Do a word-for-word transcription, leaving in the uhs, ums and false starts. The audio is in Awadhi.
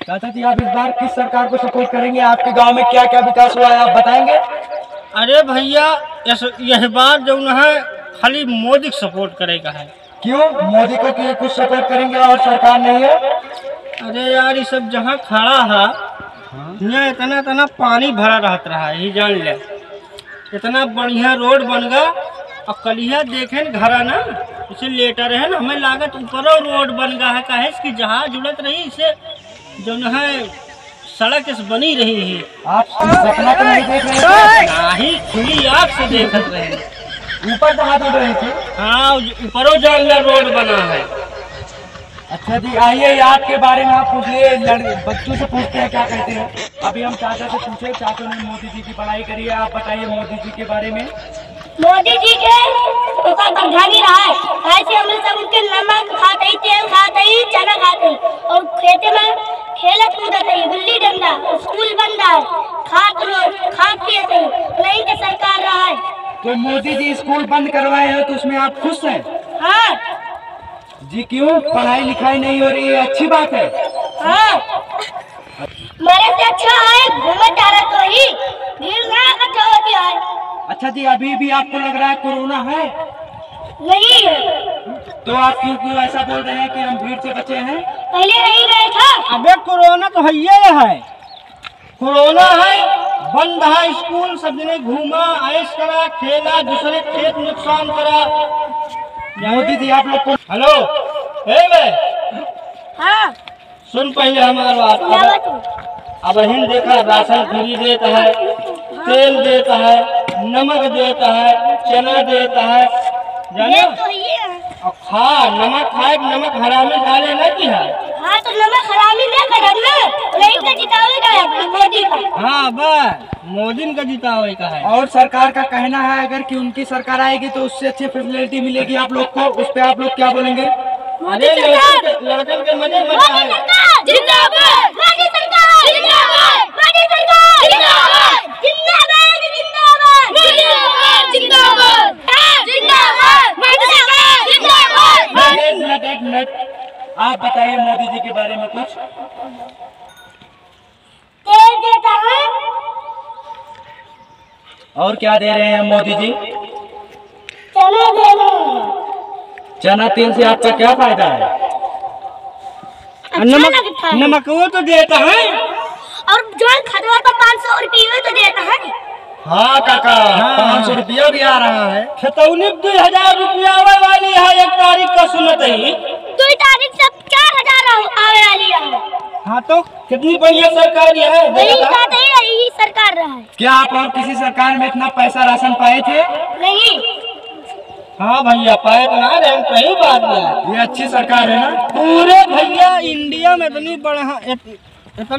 चाचा जी, आप इस बार किस सरकार को support करेंगे? आपके गांव में क्या-क्या विकास हुआ है, आप बताएंगे? अरे भैया, इस, यह बार जौन है, खाली मोदी को support करेगा है। क्यों? मोदी को क्यों कुछ support करेंगे और सरकार नहीं है? अरे यार, ये सब जहाँ खड़ा है, हाँ। यहाँ इतना, इतना पानी भरा रहत रहा है, ये जान ले। इतना बढ़िया रोड बन गा, और कलिया देखे न घरा ना, उसे लेटर है ना, हमें लागत ऊपरो रोड बन गा है, काहे से कि जहाज उड़त रही, इसे जौन है सड़क इस बनी रही है। आप सपना तो नहीं देख रहे थे? नहीं, खुली आँख से देखत रहे। ऊपर जहाज उड़ रही थी? हाँ, ऊपरो जान ले रोड बना है। अच्छा जी, आइए, आपके बारे में आप पूछ लिए, लड़-, बच्चों से पूछते हैं क्या कहते हैं। अभी हम चाचा से पूछे, चाचा ने मोदी जी की बड़ाई करी है, आप बताइए मोदी जी के बारे में। मोदी जी के ओकर प्रधानी रहा है, काहे से हम सब उनके नमक खाते ही, तेल खाते ही, चना खाते ही, और खेते में खेलत कूदत ही, गुल्ली डंडा, स्कूल बंद है, खात लो, खात पियत ही, नहीं के सरकार रहा है। तो मोदी जी स्कूल बंद करवाए हैं तो उसमें आप खुश हैं? हाँ। जी, क्यों पढ़ाई लिखाई नहीं हो रही है? अच्छी बात है। हाँ, मेरे से अच्छा है घूमे टहरे तो ही, भीड़ ना इकट्ठा होती है। अच्छा जी, अभी भी आपको लग रहा है कोरोना है? नहीं है। तो आप क्यों, क्यों ऐसा बोल रहे हैं कि हम भीड़ से बचे हैं? पहले नहीं गए था। अबे कोरोना तो है ही है। कोरोना है, बंद है स्कूल, सब जने घूमा, ऐश करा, खेला, दूसरे खेत नुकसान करा। मोदी जी आप लोग को हेलो, ए बे, हाँ। सुन पहले हमार बात। सुनावा अब, तू। अब हिन देखा राशन फ्री देत है, तेल देत है, नमक देत है, चना देत है, जाना? देत तो ही है। अब खा, नमक खाए, नमक हरामी डाले ना की है। हाँ, तो नमक हरामी ना करब ना, लेकिन तो जितावे का है अपने मोदी का। हाँ, बस, मोदी का जितावे का है। और सरकार का कहना है अगर कि उनकी सरकार आएगी तो उससे अच्छी फैसिलिटी मिलेगी आप लोग को, उस पे आप लोग क्या बोलेंगे? मोदी अरे, सरकार। लड़कन के, लड़कन के मजे मजा मोदी है। सरकार जिंदाबाद, मोदी सरकार जिंदाबाद, मोदी सरकार जिंदाबाद। जिंदाबाद, जिंदाबाद, जिंदाबाद, जिंदाबाद, जिंदाबाद, मोदी सरकार जिंदाबाद। एक मिनट, एक मिनट, आप बताइए मोदी जी के बारे में कुछ। तेल देता है। और क्या दे रहे हैं मोदी जी? चना दे रहे हैं। चना तेल से आपका क्या फायदा है? अच्छा नमक, लगता है। नमक वो तो देता है। और जो खतवा तो पाँच सौ रुपये में तो देता है। हाँ काका, हाँ। पाँच सौ रुपया भी आ रहा है। खतौनी दुई हजार रुपया आवे वाली है एक तारीख का सुनत ही। दुई तारीख से चार हजार आवे वाली है। हाँ तो कितनी बढ़िया सरकार ये है, वही देखा? बात है, यही सरकार रहा है। क्या आप और किसी सरकार में इतना पैसा राशन पाए थे? नहीं। हाँ भैया, पाए तो ना रहे, सही बात है। ये अच्छी सरकार है ना? पूरे भैया इंडिया में इतनी बढ़िया, इत-, इतना